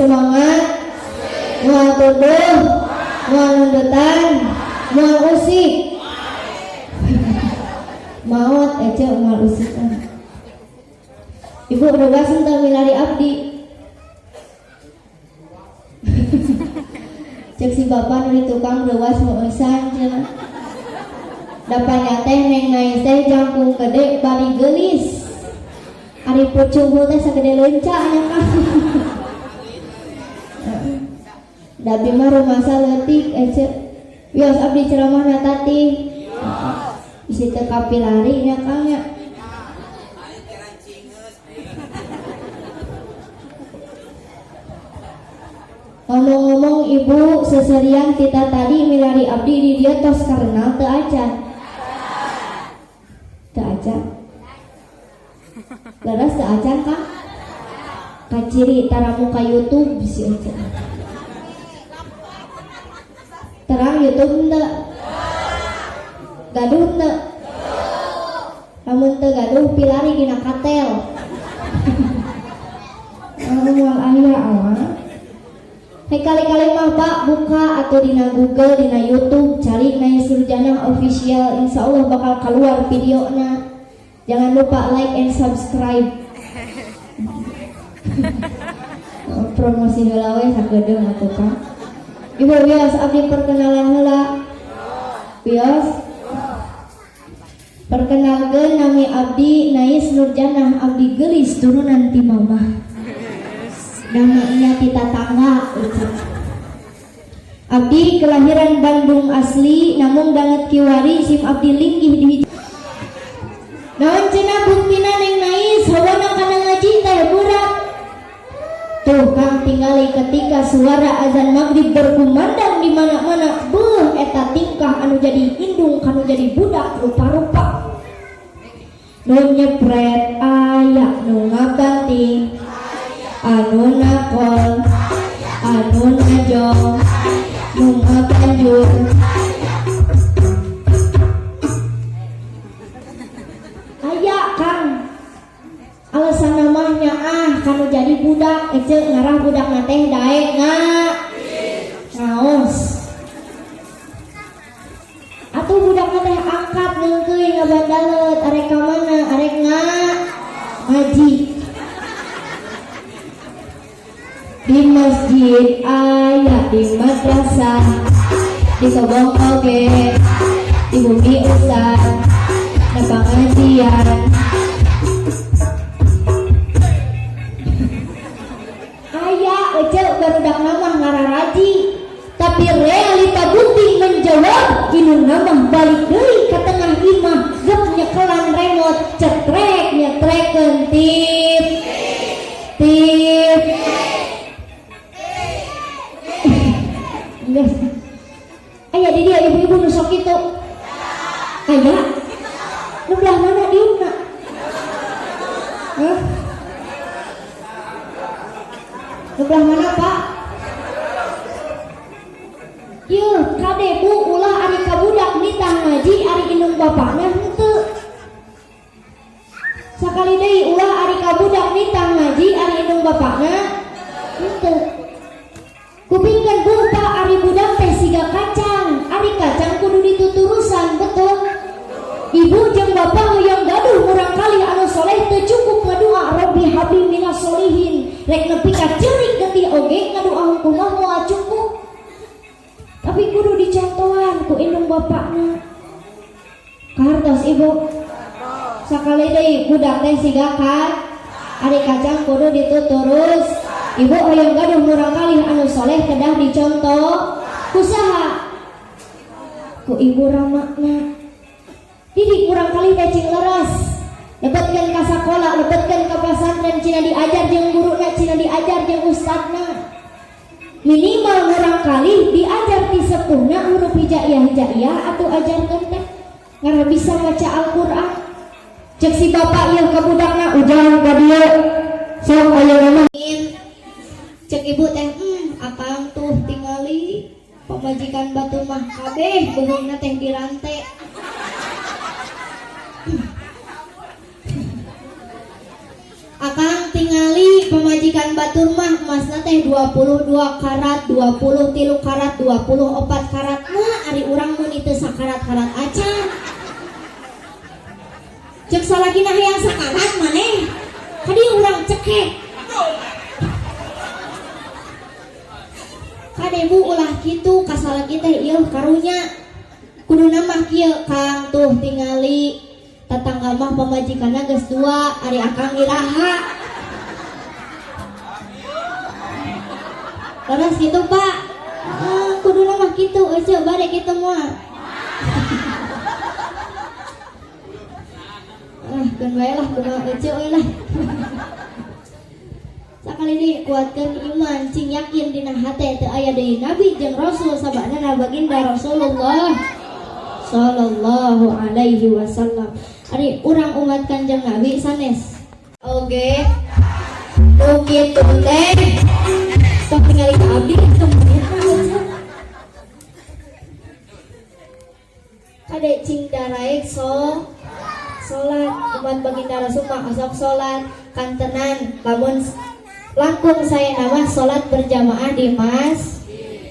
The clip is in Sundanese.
Semangat, moal tuduh, moal nundutan, moal usik. Maot ece moal usik ah. Ibu reuwas henteu milari abdi? Cek si bapak nu di tukang reuwas meueusan cenah. Da teh Neng Nais teh jangkung gede bari geulis. Ari pucung teh sagede leunca nya Kang. Da abdi mah rumasa leutik ece. Wios abdi ceramahna tati. Bisi teu kapilari nya Kang nya. Ngomong-ngomong ibu seserian kita tadi milari abdi di dia tos karena teu acan. Teu acan. Leres teu acan Kang? Kaciri tara muka YouTube bisi acan. Terang YouTube henteu? Gaduh henteu? Lamun teu gaduh pilari dina katel. Moal aya awak. Hei kali-kali mah Pak buka atau dina Google, dina YouTube, cari Nais Nurjanah official, insya Allah bakal keluar videona. Jangan lupa like and subscribe. Promosi heula we sakedeung atuh Kang. Ibu wios abdi perkenalan heula. Wios. Perkenalkeun nami abdi Nais Nurjanah, abdi geulis turunan ti mamah. Namanya ti tatangga. Abdi kelahiran Bandung asli, namun banget kiwari sim abdi linggih di hiji. Naon cenah buktina Neng Nais hawana kana ngaji teh berat. Tuh Kang tingali ketika suara azan maghrib berkumandang di mana-mana, beuh eta tingkah anu jadi indung kanu jadi budak rupa-rupa. Nu nyepret aya, nu ngabanting, anu nakol, anu najong, nu ngabanjur. Aya Kang alasan namanya ah kanu jadi budak ece ngarah budak teh daek ngaos. Atuh budak teh angkat neungkeuy ngabandaleut arek ka mana arek ngaji. Di masjid aya, di madrasah, di kobong oge, di bumi ustad, na pengajian. Aya ece barudak mah ngararaji, tapi realita bukti menjawab indung mah balik deui ka tengah imah gep nyekelan remote cetrek nyetrekeun tip tip. Aya di dia ibu-ibu nu sok kitu. Aya. Nu belah mana diumna? Hah? Nu belah mana, Pak? Yeuh, kade Bu ulah ari ka budak nitah ngaji ari indung bapakna henteu. Sakali deui ulah ari ka budak nitah ngaji ari indung bapakna henteu. Kupingkeun Bu Pak ari budak teh siga kacang, ari kacang kudu dituturusan, betul? Ibu jeung bapak hoyong gaduh murang kali anu soleh teu cukup ngadua Robbi habli minas solihin, rek nepi ka ceurik getih oge ngadua hukumah moal cukup. Tapi kudu dicontohan ku indung bapakna. Kahartos ibu. Sakali deui budak teh siga ari kacang kudu dituturus. Ibu hoyong gaduh murang kali anu soleh kedah dicontoh kusaha ku ibu ramakna. Didik murang kali teh cing leres, lebetkeun ka sakola, lebetkeun ka pasantren, cina diajar jeung guruna, cina diajar jeung ustadna. Minimal murang kali diajar ti sepuhna huruf hijaiyah hijaiyah atau ajarkeun teh ngarah bisa maca Al-Qur'an. Cek si bapak ieu ka budakna ujang ka dieu sok aya mah. Cek ibu teh, akang tuh tingali pamajikan batu mah kabeh beuheungna teh dirante. Akang tingali pamajikan batur mah emasna teh 22 karat, 23 karat, 24 karat. Nah, ari urang mun teu sakarat-karat acan. Cek salakina hayang sakarat maneh. Kadi urang cekek. Kade bu ulah kitu ka salaki teh ieu karunya. Kuduna mah kieu Kang tuh tingali tetangga mah pamajikanna geus dua, ari akang iraha. Terus gitu Pak. Kuduna mah kitu euceu bade kitu mah. Ah, keun bae lah kumaha euceu we lah. Sakali deui kuatkeun iman, cing yakin dina hate teu aya deui nabi jeung rasul sabana baginda Rasulullah sallallahu alaihi wasallam. Ari urang umat Kanjeng Nabi sanes. Oke. Nu kitu teh tong tingali ka abdi teu meunang. Kade cing daraek so salat umat baginda Rasul mah osok salat kantenan lamun langkung saya nama salat berjamaah di mas.